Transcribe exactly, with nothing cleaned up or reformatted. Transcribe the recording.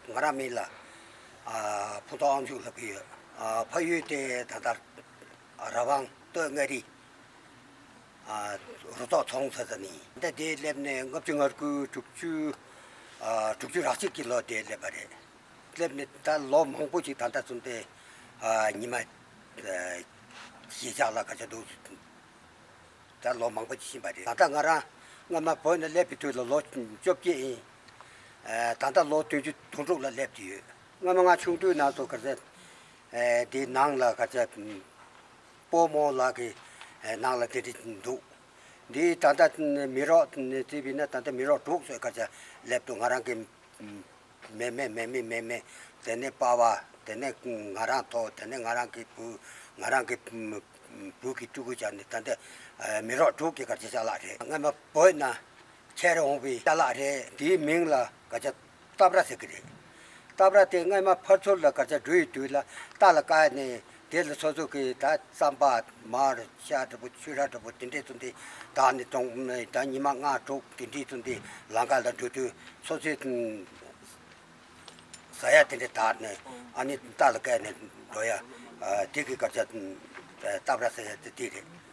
ང་རང་མིང་ལ་ཨ་ཕུན་ཚོགས་དབང་ཕྱུག་ལབ་ཀྱི་ཡོད། ཨ་ཕ་ཡུལ་དེ་ད་ལྟ་ར་བང་སྟོད་མངའ་རིས། ཨ་རུ་ཐོག་ཚོང་ཟེར་ས་ནས་ད་དེ་སླེབས་ནས་ལྔ་བཅུ་ང་དགུ་དྲུག་ཅུ། ཨ་དྲུག་ཅུ་རེ་གཅིག་གི་ལོ་དེ་སླེབས་པ་རེད། སླེབས་ནས་ད་ལོ་མང་པོ་ཅིག་ད་ལྟ་བཟུང་སྟེ་ཨ་ཉི་མ་ཨ་གཞིས་ཆགས་ལ་ག་ཚོད་འདུག་ད་ལོ་མང་པོ་ཅིག་ཕྱིན་པ་རེད། ད་ལྟ་ང་རང་སྔ་མ་བོད་ནས་སླེབས་པའི་དུས་ལ་ལོ་བཅོ་བརྒྱད་ཡིན། ཨ་ད་ལྟ་ལོ་བདུན་ཅུ་དོན་དྲུག་ལ་སླེབས་ཀྱི་ཡོད། སྔ་མ་ང་ཆུང་དུས་ནང་དུ་ག་ཚོད་ཨ་དེ་ནང་ལ་ག་ཚོད་སྤོ་རྨོ་ལགས་ཀྱི་ཨ་ནང་ལ་དེ་འདྲ་འདུག་འདི་ད་ལྟ་མི་རོགས་བརྩིས་པས་ན་ད་ལྟ་མི་རོགས་དྲུག་ཙམ་ག་ཚོད་སླེབས་འདུག་ང་རང་གི་མེ་མེ་མེ་མེ་མེ་མེ། དེ་ནས་པ་ཕ། དེ་ནས་ང་རང་ཐོག་དེ་ནས་ང་རང་གི་བུ། ང་རང་གི་བུ་གི་ཕྲུ་གུ་བྱས་ནས་ད་ལྟ་མི་རོགས་དྲུག་གི་ག་ཚོད་ཅ་ལག་རེད། སྔ་མ་བོད་ནས་ཁྱེར་འོང་བའི་ཅ་ལག་རེད། དེའི་མིང་ལ་ག་ཚོད་སྟབས་ར་ཟེར་གི་རེད། སྟབས་ར་དེ་སྔ་མ་ཕར་ཚུར་ལ་ག་ཚོད་འགྲོ་ཡི་དུས་ལ་རྟ་ལ་བཀལ་ནས་དེ་ལ་སོ་སོ་གི་ད་རྩམ་པ་མར་ཤ་འདྲ་པོ་ཕྱུར་ར་འདྲ་པོ་དེ་འདྲས་བཙོང་སྟེ་ད་ནི་གྲོང་ད་ཉི་མ་ལྔ་དྲུག་དེ་འདྲས་བཙོང་སྟེ་ལམ་ཁ་ལ་འགྲོ་དུས་སོ་སོའི་ཟ་ཡ་དེ་འདྲས་དར་ནས་ཨ་ནི་རྟ་ལ་བཀལ་ནས་འགྲོ་ཡ། ཨ་དེ་གི་ག་ཚོད་སྟབས་ར་ཟེར་ཡ་དེ་དེ་རེད།